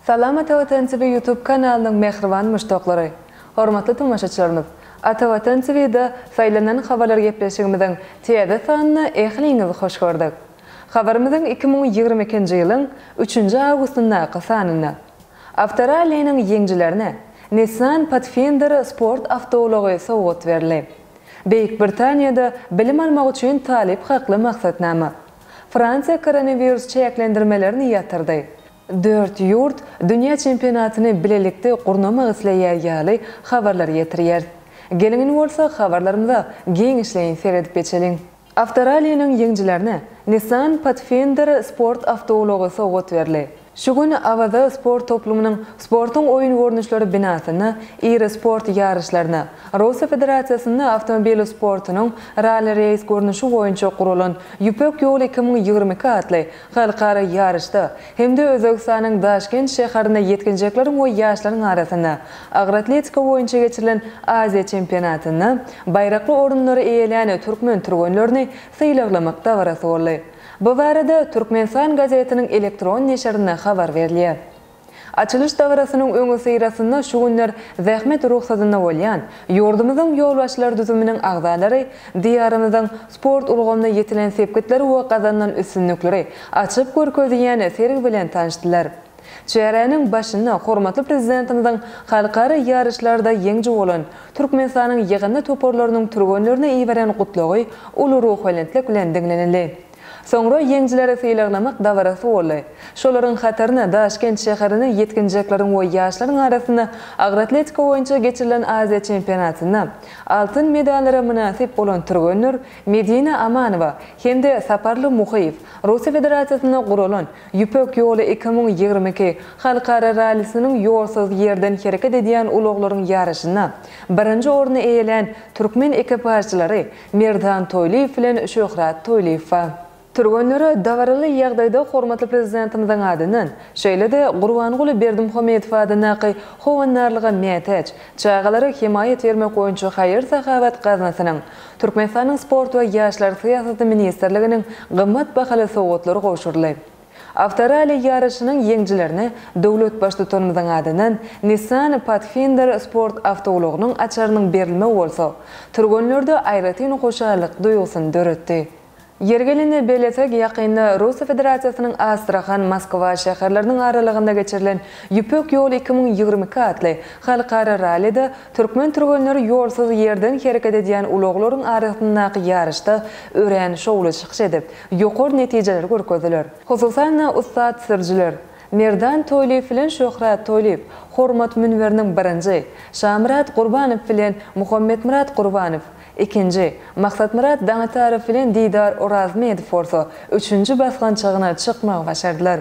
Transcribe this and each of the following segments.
Salam Atavatan TV YouTube kanalynyň mähriban muşdaklary! Hormatly tomaşaçylarymyz! Atavatan TV-da Saýlanan habarlar gepleşigimiziň täze sanyna ähliňizi hoş gördük. Habarymyzyň 2022-nji ýylyň üçünji awgustyndaky sanynda Awtoralliniň ýeňjilerine Nissan Pathfinder sport awtoulagy sowgat berildi. Beýik Britaniýada bilim almak üçin talyp hakly maksatnama. Fransiýa koronawirus çäklendirmelerini ýatyrdy. Dört ýurt dünýä çempionatyny bilelikde gurnamak isleýär ýaly habarlary ýetirýäris. Geliň indi bolsa habarlarymyza giňişleýin seredip geçeliň. Awtoralliniň ýeňjilerine Nissan Pathfinder sport awtoulagy sowgat berildi. Şu gün Awaza sport toplumynyň Sportuň oýun görnüşleri binasynda iri sport ýaryşlaryna, Russiýa Federasiýasynda awtomobil sportunyň ralli-reýs görnüşi boýunça guralan Ýüpek ýoly 2022 atly halkara ýaryşda hem-de Özbegistanyň Daşkent şäherinde ýetginjekleriň we ýaşlaryň arasynda agyr atletika boýunça geçirilen Aziýa çempionatynda baýrakly orunlary eýelän türkmen türgenlerini sylaglamak dabarasy boldy. Bu barada Türkmenistan gazetiniň elektron neşirinde habar berilýär. Açylyş dabarasynyň öňüsyrasynda şu günler zähmet rugsadynda bolýan ýurdumyzyň ýolbaşçylar düzüminiň agzalary Diýarymyzyň sport ulgamynda ýetilen sepgitleri we gazanylan üstünlikleri açyp görkezýän sergi bilen tanyşdylar. Çäräniň başynda hormatly Prezidentimiziň halkara ýaryşlarda ýeňiji bolan Türkmenistanyň ýygyndy toparlarynyň türgenlerine iberen gutlagy uly ruhubelentlik bilen diňlenildi. Soňra ýeňijileri sylaglamak dabarasy boldy. Şolaryň hatarynda Daşkent şäherinde ýetginjekleriň we ýaşlaryň arasynda agyr atletika boýunça geçirilen Aziýa çempionatynda altyn medallara mynasyp bolan türgenler Medina Amanowa hem-de Saparly Muhyýew, Russiýa Federasiýasynda guralan Ýüpek ýoly 2022 halkara rallisiniň ýolsuz ýerden hereket edýän ulaglaryň ýaryşynda birinji orny eýelän türkmen ekipažçylary Merdan Toýlyýew bilen Şöhrat Toýlyýew bar. Türgenlere dabaraly ýagdaýda hormatly Prezidentimiziň adyndan, şeýle-de Gurbanguly Berdimuhamedow adyndaky Howandarlyga mätäç çagalara hemaýat bermek boýunça haýyr-sahawat gaznasynyň, Türkmenistanyň Sport we ýaşlar syýasaty ministrliginiň gymmat bahaly sowgatlary gowşuryldy. Awtoralli ýaryşynyň ýeňjilerine döwlet Baştutanymyzyň adyndan Nissan Pathfinder sport awtoulagynyň açarynyň berilmegi bolsa, türgenlerde aýratyn hoşallyk duýgusyny döretdi. Ýeri gelende bellesek, ýakynda Russiýa Federasiýasynyň Astrahan, Moskwa şäherleriniň aralygynda geçirilen Ýüpek ýoly 2022 atly halkara rallide türkmen türgenleri ýolsuz ýerden hereket edýän ulaglaryň arasyndaky ýaryşda örän şowly çykyş edip, ýokary netijeleri görkezdiler. Hususan-da, ussat sürüjiler Merdan Toýlyýew bilen Şöhrat Toýlyýew hormat münberiniň birinji, Şamyrat Gurbanow bilen Muhammetmyrat Gurbanow ikinji, Maksatmyrat Daňatarow bilen Didar Orazmedow bolsa üçünji basgançagyna çykmagy başardylar.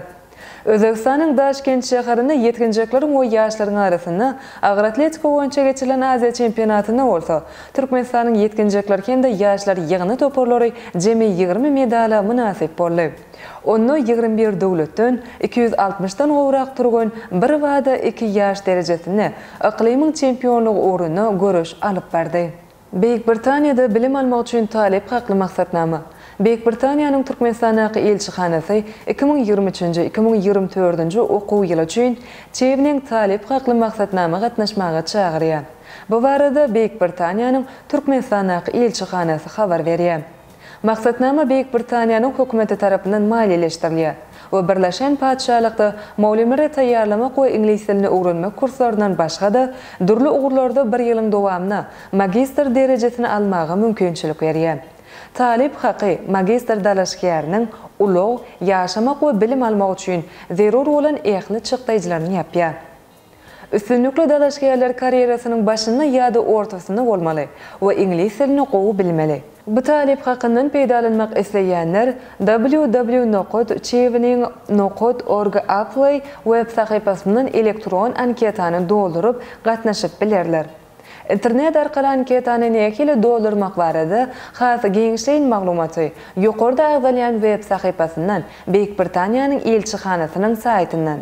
Özbegistanyň Daşkent şäherinde ýetginjekleriň we ýaşlaryň arasynda agyr atletika boýunça geçirilen Aziýa çempionatynda bolsa Türkmenistanyň ýetginjekler hem-de ýaşlar ýygyndy toparlary jemi 20 medala mynasyp boldy. Onda 21 döwletden 260-dan gowrak türgen birbada iki ýaş derejesinde yklymyň çempionlygy ugrunda göreş alyp bardy. Beýik Britaniýada bilim almak üçin talyp hakly maksatnama. Beýik Britaniýanyň Türkmenistandaky ilçihanasy 2023-nji, 2024-nji okuw ýyly üçin Chevening talyp hakly maksatnama gatnaşmaga çagyrýar. Bu barada Beýik Britaniýanyň Türkmenistandaky ilçihanasy habar berýär. Maksatnama Beýik Britaniýanyň hökümeti tarapyndan maliýeleşdirilýär we Birleşen Patyşalykda mugallymlary taýýarlamak we iňlis dilini öwrenmek kurslaryndan başga-da, dürli ugurlarda bir ýylyň dowamynda magistr derejesini almaga mümkinçilik berýär. Talyp haky magistr dalaşgäriniň ulag, ýaşamak we bilim almak üçin zerur bolan ähli çykdaýjylaryny ýapýar. Üstünlikli dalaşgärler karýerasynyň başynda ýa-da ortasynda bolmaly we iňlis dilini gowy bilmeli. Bu talyp hakyndan peýdalanmak isleýänler www nokat chevening nokat org apply web sahypasyndan elektron anketany dolduryp gatnaşyp bilerler. Internet arkaly anketany nähili doldurmak barada has giňişleýin maglumaty ýokarda agzalýan web sahypasyndan Beýik Britaniýanyň ilçihanasynyň saýtyndan.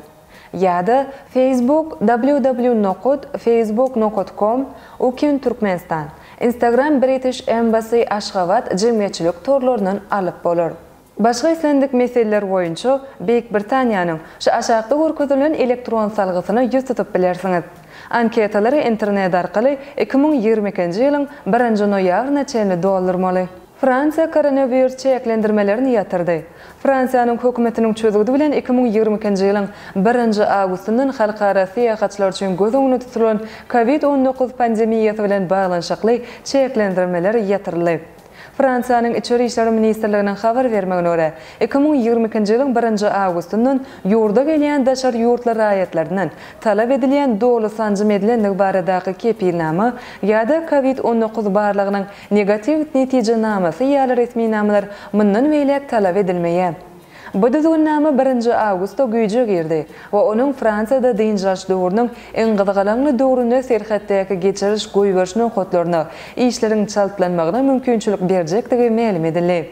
Ýa-da Facebook www nokat facebook nokat com Ukin Türkmenistan, Instagram British Embassy Aşgabat jemgyýetçilik torlaryndan alyp bolar. Başga islendik meseleler boýunça Beýik Britaniýanyň şu aşakda görkezilen elektron salgysyna ýüz tutup bilersiňiz. Anketalary internet arkaly 2022-nji ýylyň birinji noýabryna çenli doldurmaly. Fransiýa koronawirus çäklendirmelerini ýatyrdy. Fransiýanyň hökümetiniň çözgüdi bilen 2022-nji ýylyň birinji awgustyndan halkara syýahatçylar üçin göz öňünde tutulan Covid 19 pandemiýasy bilen baglanyşykly çäklendirmeler ýatyryldy. Fransiýanyň Içeri işler ministrliginiň habar bermegine görä, 2022-nji ýylyň birinji awgustyndan ýurda gelýän daşary ýurtly raýatlaryndan talap edilýän doly sanjym edilendigi baradaky kepilnama ýa-da Covid 19 barlagynyň negatiw netijenamasy ýaly resminamalar mundan beýläk talap edilmeýär. Bu düzgünnama birinji awgustda güýje girdi we onuň Fransiýada dynç alyş döwrüniň iň gyzgalaňly döwründe serhetdäki geçiriş-goýberiş nokatlarynda işleriň çaltlanmagyna mümkinçilik berjekdigi mälim edildi.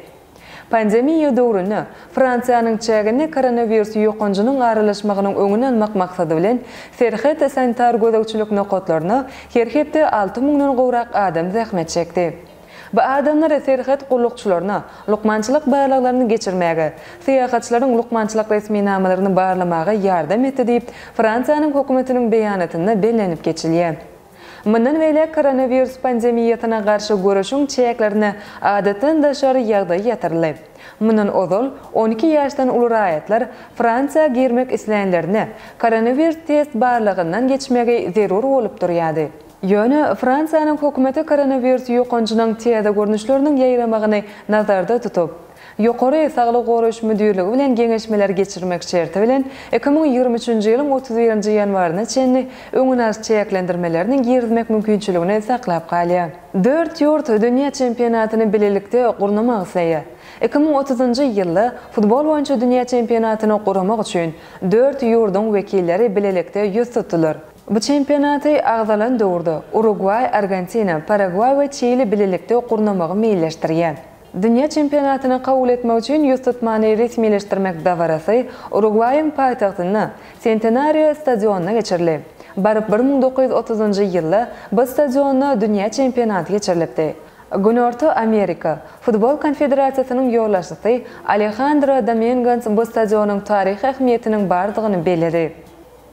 Pandemiýa döwründe Fransiýanyň çäginde koronawirus ýokanjynyň aralaşmagynyň öňüni almak maksady bilen, serhet sanitar gözegçilik nokatlarynda her hepde alty müňden gowrak adam zähmet çekdi. Bu adamlar serhet gullukçylaryna lukmançylyk barlaglaryny geçirmäge, syýahatçylaryň lukmançylyk resminamalaryny barlamaga ýardam etdi diýip, Fransiýanyň hökümetiniň beýanatynda bellenip geçilýär. Mundan beýläk koronawirus pandemiýasyna garşy göreşiň çäklerinde adatdan daşary ýagdaý ýatyryldy. Mundan ozal, 12 ýaşdan uly raýatlar Fransiýa girmek islänlerinde koronawirus test barlagyndan geçmegi zerur bolup durýardy. Ýöne Fransiýanyň hökümeti koronawirus ýokanjynyň täze görnüşleriniň ýaýramagyny nazarda tutup, Ýokary saglygy goraýyş müdirligi bilen geňeşmeler geçirmek şerti bilen, 2023-nji ýylyň 31-nji ýanwaryna çenli öňüni alyş çäklendirmelerini girizmek mümkinçiligini saklap galýar. Dört ýurt dünýä çempionatyny bilelikde gurnamak isleýär. 2030-njy ýylda futbol boýunça dünýä çempionatyny guramak üçin dört ýurduň wekilleri bilelikde ýüz tutdular. Bu çempionaty agzalan döwürde Urugwaý, Argentina, Paragwaý we Çili bilelikde gurnamagy meýilleşdirýär. Dünýä çempionatyny kabul etmek üçin ýüztutmany resmileşdirmek dabarasy Urugwaýyň paýtagtynda, Sentenario stadionynda geçirildi. Baryp 1930-njy ýylda bu stadionda dünýä çempionaty geçirilipdi. Günorta Amerika Futbol konfederasiýasynyň ýolbaşçysy Alehandro Domingons bu stadionyň taryhy ähmiýetiniň bardygyny belledi.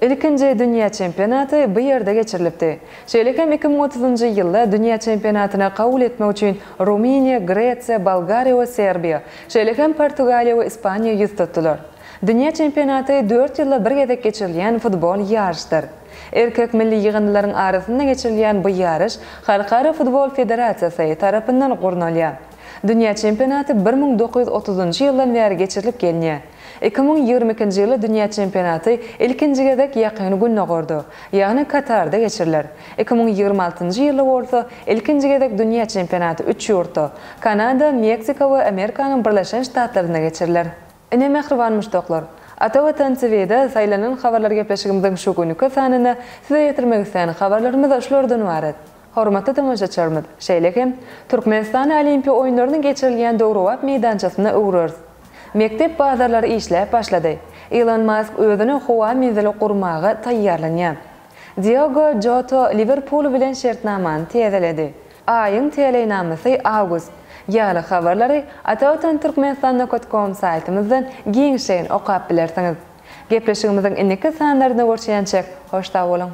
Ilkinji dünýä çempionaty bu ýerde geçirilipdi. Şeýle hem 2030-njy ýylda dünýä çempionatyna kabul etmek üçin Rumyniýa, Gresiýa, Bolgariýa we Serbiýa, şeýle hem Portugaliýa we Ispaniýa ýüz tutdular. Dünýä çempionaty dört ýylda bir gezek geçirilýän futbol ýaryşdyr. Erkek milli ýygyndylaryň arasynda geçirilýän bu ýaryş Halkara futbol federasiýasy tarapyndan gurnalýar. Dünýä çempionaty 1930-njy ýyldan bäri geçirilip gelinýär. 2022-nji ýylda dünýä çempionaty ilkinji gezek Ýakyn Gündogarda, ýagny Katarda geçiriler. 2026-njy ýylda bolsa ilkinji gezek dünýä çempionaty üç ýurtda, Kanada, Meksika we Amerikanyň Birleşen Ştatlarynda geçiriler. Ine mähriban muşdaklar, Ata Watan TV-de saýlanan habarlar gepleşigimiziň şu günki sanynda size ýetirmek islän habarlarymyz şulardan ybarat. Hormatly tomaşaçylarymyz, şeýle hem Türkmenistany Olimpiýa oýunlarynyň geçirilýän döwrebap meýdançasyna öwreris. Mekdep bazarlary işläp başlady. Ilon Mask özüne howa menzili gurmaga taýýarlanýar. Diogo Jota Liwerpul bilen şertnamany täzeledi. Aýyň täleýnamasy awgust. Ýaly habarlary Atavatan Türkmenistan nokat kom saýtymyzdan giňişleýin okap bilersiňiz. Gepleşigimiziň indiki sanlarynda görşýänçäk, hoş sag boluň!